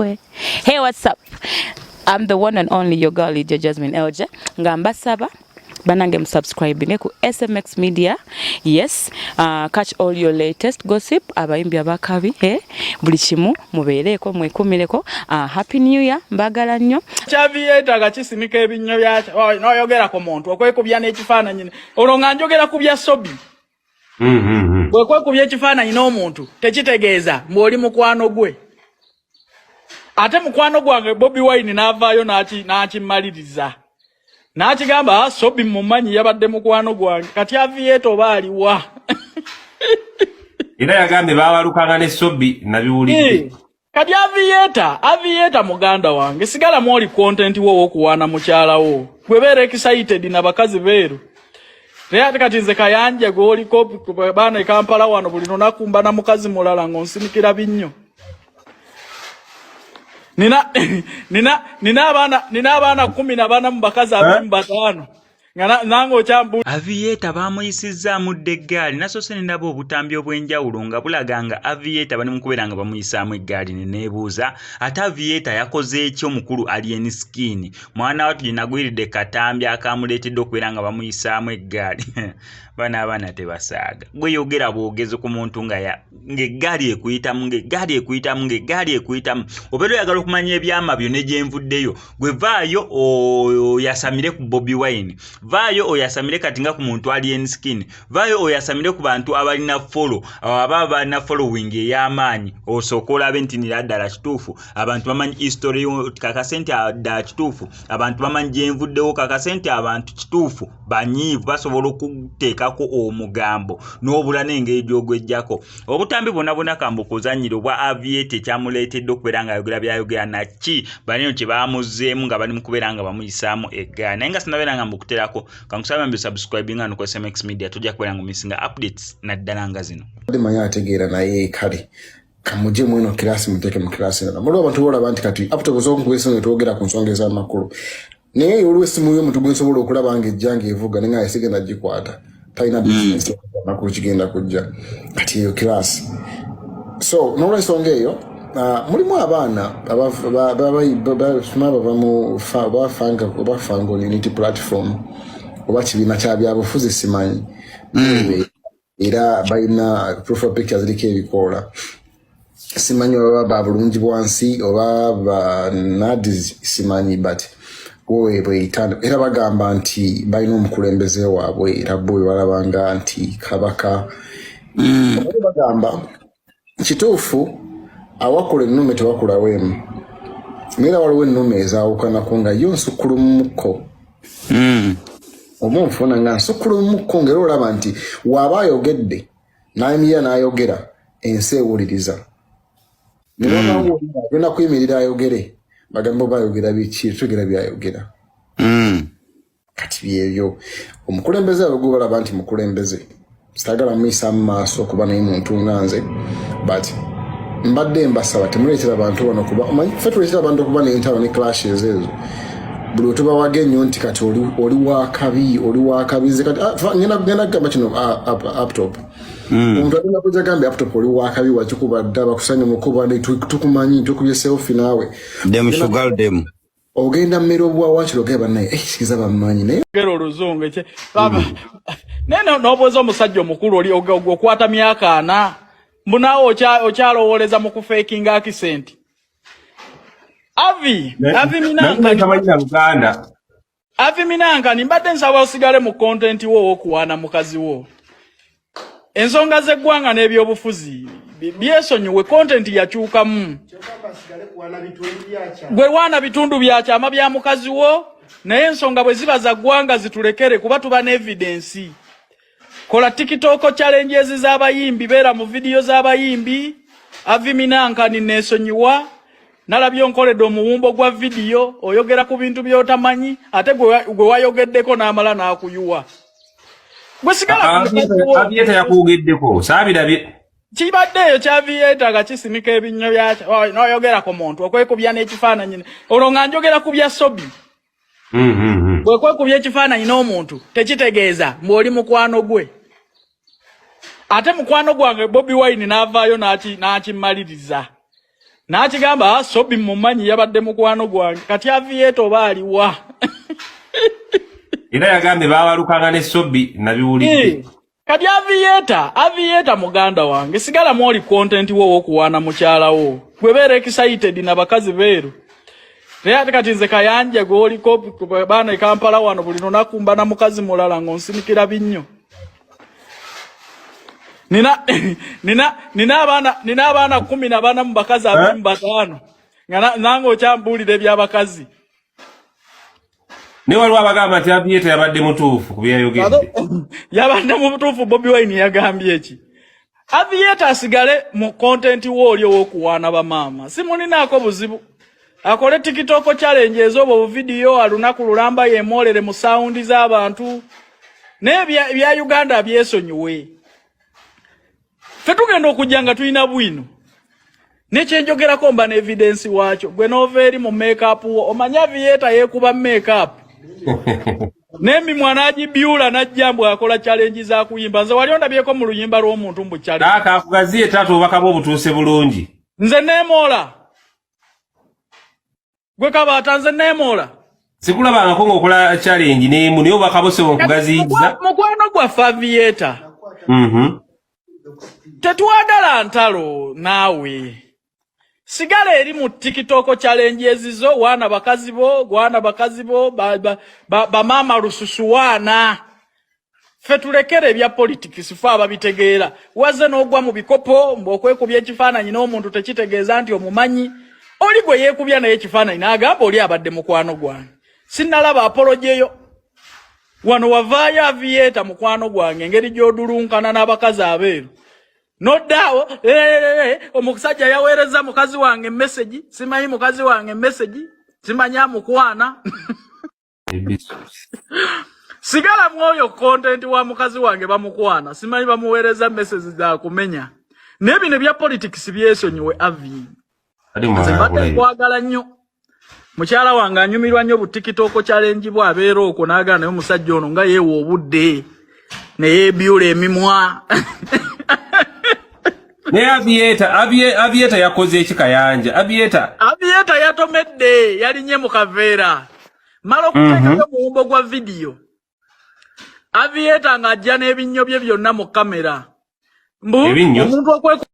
Hey, what's up? I'm the one and only your girl Lydia Jasmine LJ. Nga mbasaba banange musubscribe ku SMX Media. Yes, catch all your latest gossip, abayimbi abakabi, eh? Buli kimu mubeereko mwekumireko. Happy New Year, mbagala nnyo. Kyaviyeetaaga kisimika ebinnyo byakyo. Oh, n'oyogera ku muntu okwekubya n'ekifaananyi olwo nga njogera ku bya Sobi. Bwekwekubya ekifaananyi n'omuntu tekitegeeza mbw'oli mukwano gwe. Ate mukwano gwange Bobi Wine n'avaayo n'akimmaliriza n'akigamba, "Ah, Sobi mumanyi, yabadde mukwano gwange." Kati Aviyeeta oba aliwa? Era yagambye baawalukanga ne Sobi, nabiwulidde. Eh, kati Aviyeeta, Aviyeeta muganda wange, sigalamu oli content wo ow'okuwaana mukyala wo, gwe beera excited na bakazi beeru. Naye ate kati nze Kayanja gweoliko baana e Kampala wano, buli lunaku mba na mukazi mulala ng'onsinikira binnyo. Nina abaana 14 mu bakazi 25 nga nange okyambu. Aviyeeta baamuyisizzaamu dda eggaali. Nasoose ne ndaba obutambi obw'enjawulo nga bulaga nga Aviyeeta bali mu kubeera nga bamuyisaamu eggaali, ne neebuuza ate Aviyeeta yakoze eki omukulu Alien Skin? Mwana wattu gye nagwiridde katambi akamuleetedde okubeera nga bamuyisaamu eggaali. Bano abaana tebasaaga. Gwe yogera bwogezi ku muntu nga ng'eggaali ekuyitamu, ng'eggaali ekuyitamu, ng'eggaali ekuyitamu. Obeera oyagala okumanya ebyama byo ne gye nvuddeyo, gwe vaayo oyasamire ku Bobi Wine, vaayo oyasamire kati nga ku muntu Alien Skin, vaayo oyasamire ku bantu abalina follow, aba balina following ey'amaanyi, osooka olabe nti nira ddala kituufu abantu bamanyi history yo. Kakase nti ddala kituufu abantu bamanyi gye nvuddewo. Kakase nti abantu kituufu banyiivu, basobola okuteekako omugambo n'obula n'engeri gy'ogwejjako. Obutambi bwonna bwonna kambukuzannyire obwa Aviate, ekyamuleetedde okubeera ng'ayogera byayogera naki baneno kye bamuzzeemu nga bali mu kubeera nga bamuyisaamu eggaali. Naye nga sinabeera nga mbukuterako, kankusaba mbi subscribing nga ku SMX Media, tojja kubeera nga omissinga updates naddala nga zino. Manyi ategeera, naye kale kamugye mweno kirasi, muteeke mu kirasi endala. Muliwo abantu bolaba nti kati aputa osobola nkuba esimu netwogera ku nsonga ez'amakulu, naye olwo esimu y'omuntu gwe nsobola okulaba nga ejja ng'evuga naye nga sigenda gikwata, talina bizinesi amakulu kigenda kujja. Kati eyo kirasi. So n'olwensonga eyo, mulimu abaana bava mu oba Fangone Unity Platform oba kibiina kya byabufuzi simanyi, era balina profile pictures ziriko ebikoola. Simanyi oba ba bulungi bwansi oba ba nadis, simanyi, but wowe bweyitanda era bagamba nti balina omukulembeze waabwe, era bo bwe balabanga nti kabaka. Bagamba kituufu, awakula ennume tewakulawo emu, naye era waliwo ennume ezaawukanako nga yo nsukkulumukko. Oba onfuna nga nsukkulumukko, ngaera olaba nti waaba ayogedde n'ayimirira n'ayogera, ensi ewuliriza. Newabanga agenda kuyimirira ayogere, bagamba oba ayogera biki, tugera byayogera. Kati byebyo omukulembeze abe gwe balaba nti mukulembeze, sagala muyisa mu maaso kuba naye muntu nga nze, but mbadde mbasaba temuleetera bantu bano kuba omanyi ffe tuleetera abantu okuba n'entalo ne clashes ezo buli wetubawaga ennyo nti kati oli wakabi, oli wakabi. Nze kati ngenda kugamba kino, uptop, omuntu agenda kujja gambe, "Uptop, oli wakabi, wakikuba dda, bakusanye mukuba, tukumanyi, tukubye selfie naawe." Dem sugar dem. Ogenda mmere obwawakiro ogenda bannaye, eh, sikiza bammanyi naye. Gera oluzungu ekye naye n'obuuza omusajja omukulu oli okwata myaka 40, mbu naawe okyalowooleza mu kufeekinga accent. Avi, Avi Minankani. Tamanyi na Luganda. Avi Minankani, mbadde nsaba osigale mu content wo ow'okuwaana mukazi wo. Ensonga z'eggwanga n'ebyobufuzi byesonyiwe, content yakyukamu. Gwe lwana bitundu bya kyama bya mukazi wo, naye ensonga bwe ziba za ggwanga zitulekere, kuba tuba ne evidence. Kola TikTok challenges z'abayimbi, beera mu vidiyo z'abayimbi. Avi Minankani, neesonyiwa, nalabye onkoledde omuwumbo gwa vidiyo oyogera ku bintu by'otamanyi, ate gwe wayogeddeko n'amala n'akuyuwa. Gwe sigala ku mukazi wo. Avieta yakwogeddeko, saabirabye. Kibadde eyo kyaviyeeta nga kisimika ebinnyo byakyo. Oh, n'oyogera ku muntu okwekubya n'ekifaananyi olwo nga njogera ku bya Sobi. Bwekwekubya ekifaananyi n'omuntu tekitegeeza mbw'oli mukwano gwe. Ate mukwano gwange Bobi Wine n'avaayo n'akimmaliriza. N'akigamba, ah, Sobi mumanyi yabadde mukwano gwange. Kati Aviator oba aliwa? Era yagambye baawalukanga ne Sobi nabiwulidde. Kati Aviator, Aviator muganda wange, sigala mwoli content wo wokuwaana mukyala wo. Gwe beera excited na bakazi beeru. Naye ate kati nze Kayanja gw'oliko baana e Kampala wano buli lunaku mba na mukazi mulala ng'onsinikira binnyo. Nina nina nina abaana nina abaana 14 mu bakazi 25 nga nange okyambuulira eby'abakazi. Naye waliwo abagamba nti Aviator yabadde mutuufu ku bye yayogedde. Yabadde mu butuufu. Bobi Wine yagambye ki? Aviator asigale mu content wo oli ow'okuwaana bamaama, simulinaako buzibu. Akole TikTok challenge ez'obwo buvidiyo alunaku lulamba yemoolere mu sound z'abantu, naye ebya Uganda byesonyiwe. Ffe tugenda okujja nga tulina bwino nekyenjogerako mba ne evidence waakyo. Gwe n'ova eri mu makeup wo, omanye Aviator yeekuba makeup n'emimwa n'agibyula n'ajja mbu akola challenge za kuyimba. Nze wali ondabyeko mu luyimba lw'omuntu mbu challenge? Taata akugaziye taata, obubaka bwe obutuuse bulungi. Nze neemoola, gwe Kabaata, nze neemoola. Sikulabangako ng'okola challenge n'emu, naye obubaka bwo sebo nkugaziyiza. Mukwano gwaffe Aviator, tetwagala ntalo naawe. Sigala eri mu TikTok challenge ezizo, waana bakazi bo, gwana bakazi bo bamaama ba, ba bamaama lususu waana. Ffe tulekere ebya politics, fe ababitegeera. Wazze n'ogwa mu bikopo mbw'okwekubya ekifaananyi n'omuntu tekitegeeza nti omumanyi. Oli gwe yeekubya naye ekifaananyi n'agamba oli abadde mukwano gwange, sinnalaba apology eyo. Wano wavaayo Aviator mukwano gwange, engeri gy'odulunkana n'abakazi abeeru noddaawo, omusajja yaweereza mukazi wange message, simanyi mukazi wange message, simanyi amukwana. Sigala mwoyo content wa mukazi wange bamukwana, simanyi bamuweereza message za kumenya. Naye bino ebya politics byesonyiwe, Avi. Nze mbadde nkwagala nnyo. Mukyala wange anyumirwa nnyo bu TikTok challenge bwe, abeera okwo n'agala naye omusajja ono nga yeewa obudde ne yeebyula emimwa. Naye Aviator, Aviator yakoze eki Kayanja? Aviator. Aviator yatomedde, yalinye mu kaveera mala okuteekayo omuwumbo gwa vidiyo. Aviator ng'ajja n'ebinnyo bye byonna mu kamera mbu Ebinnyo? Omuntu okweku